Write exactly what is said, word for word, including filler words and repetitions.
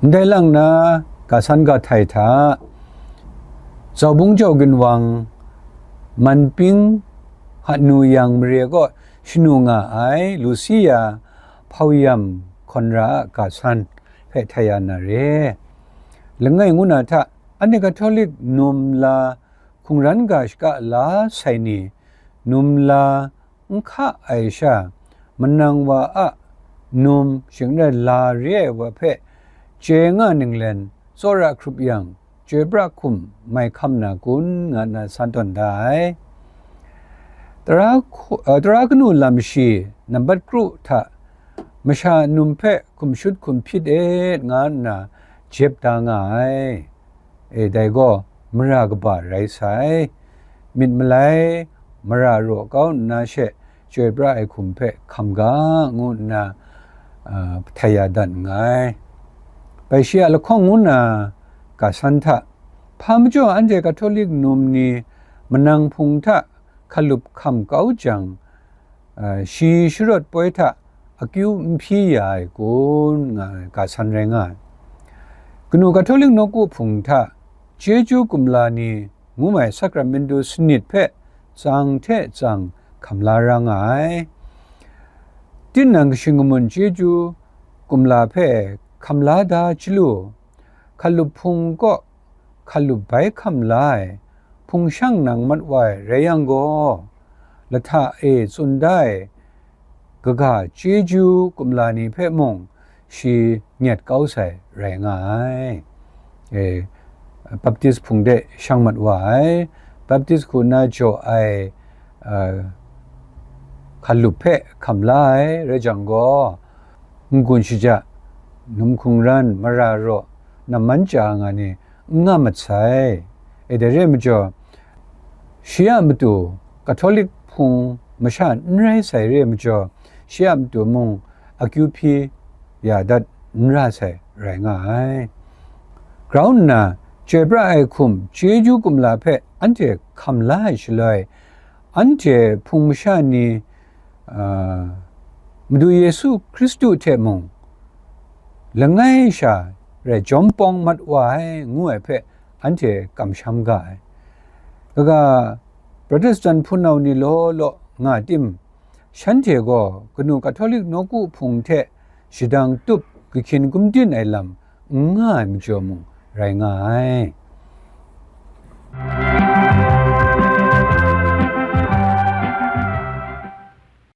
Ndai lang na, ga san ga htai hta, Zaubung jau ginwang, Manping, Hanu yang mare kaw shanu nga ai Lucia Hpauyam Hkawnra a ga san hpe htai ya na re. Langai ngu na hta, anhte Katolik num la hkungran ga shaka la sai ni, num la n hka ai sha, manang wa a num shingrai la re ai wa hpe chye nga ninglen tsawra hkrup yang, chyoi pra hkum mai hkam na kun, nga nna san tawn da ai. Tara hku-, uh, tara kanu lam shi nambat kru hta masha num hpe hkum shut hkum hpyit e, nga nna jep da nga ai. E, dai gaw mara kaba rai sai. Myit malai, mara raw kau nna she, chyoi pra ai hkum hpe hkam ga, ngu nna, a, htai ya dat nngai. Bai shi a lahkawng ngu nna, ga san hta, hpa majaw anhte Katolik num ni manang hpung hta hkalup hkam kau jang, a, shi sharawt poi hta akyu n hpyi ya ai kun, nga ai ga san rai nga ai. Kanu Katolik nawku hpung hta chyeju kumla ni ngu mai sakramentu sanit hpe tsang hte tsang hkam la ra nga ai. Tinang kashing kamun chyeju kumla hpe hkam la da chyalu, hkalup hpung kaw hkalup bai hkam la ai hpung shang nang mat wa ai rai yang gaw, lahta e tsun da ai kaga chyeju kumla ni hpe mung shi nyet kau sai rai nga ai. E, Baptis hpung de shang mat wa ai, Baptis hku nna jaw ai, a, hkalup hpe hkam la ai rai jang gaw, n-gun shaja, num hkungran, mara raw, namman chya nga ni n nga mat sai. E, dai re ai majaw, shi a matu Katolik hpung masha n rai sai re ai majaw, shi a matu mung akyu hpyi ya dat n ra sai rai nga ai. Grau nna, chyoi pra ai hkum chyeju kumla hpe anhte hkam la ai shaloi, anhte hpung masha ni, a, Madu Yesu Hkristu hte mung langai sha rai jawm pawng mat wa ai, ngu ai hpe anhte kamsham ga ai. Kaga Protestant hpunau ni law law nga tim, shanhte gaw kanu Katolik nawku hpung hte shadang tup kahkyin kumdin ai lam n nga ai majaw mung rai nga ai.